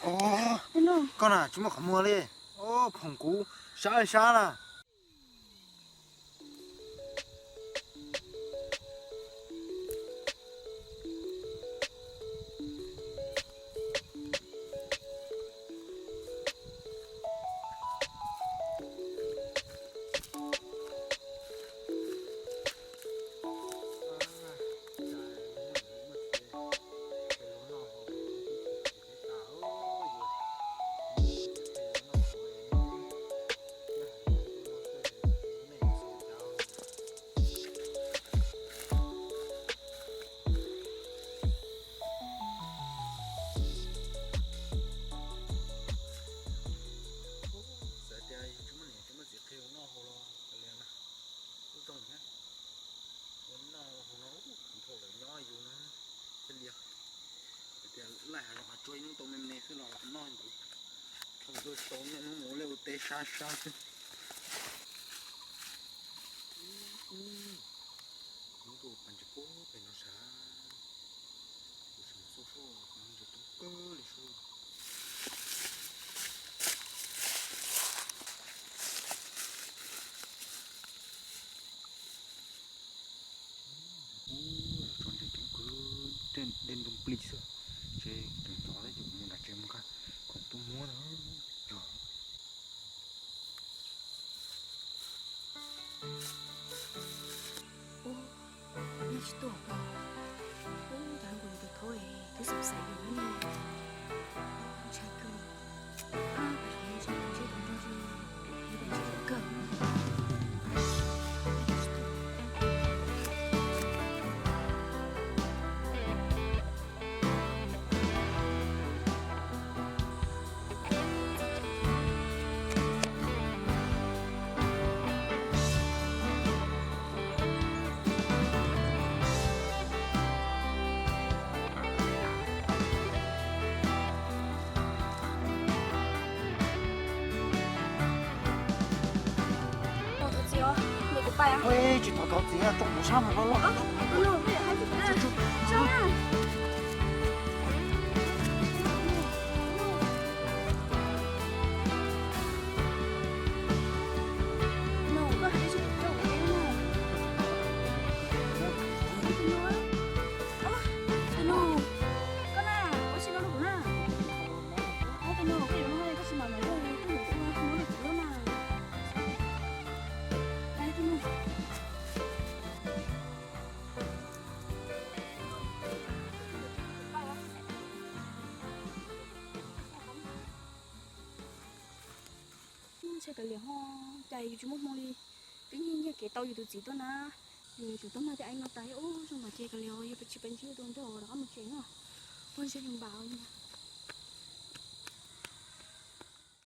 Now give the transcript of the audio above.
Koj na tsis muaj qhov muag li. Phoom kuv sab sab na. Xav tias yus tsis muaj niam tsis muaj txiv qhia yus noj haus los kav liam na, kuj zoo thiab. Ua noj haus no ub, khwv dhau lawm nyob yus no thiaj li. Hais tias laij hav zoov hav tsuag ib hnub tau me me xwb los noj ntawd, thaum tuaj tsis tau niaj hnub mus ua liaj ua teb sab sab xwb. Hnub tuaj pas ntses puag pem no sav, kuv sim mus xauj soj ntses tub kawg li sub. Ub, los tso ntses coob kawg, dej ntoo plig xwb. Ces tus ntxov thiab ces kuv mus nram tsev mus nqa khoom tuaj muab na. Yog. Ub, nej tsis tuaj. Ub, cas kuv yuav tus thab es twb xav xav yus lub neej ntshai kawg li. Ab, tus ntshe tus nrog tsis, tus ntshe tus kawg. Ua txiv os, nws kuv pais. Ua tsis thov thov txiv, tso kuv sab mus loj loj. Ntshai kawg li ho, cas yus tsis muaj hmoo li. Twb nyiag nyiag kev tau yus tus txiv tuaj na. Yus tus tub mag thiab aib no tas ub zoo mas ces kawg li os, yog peb tsis peb ntsib tus nrog rov qab mus tsev no. Ua ntshai yus npam li.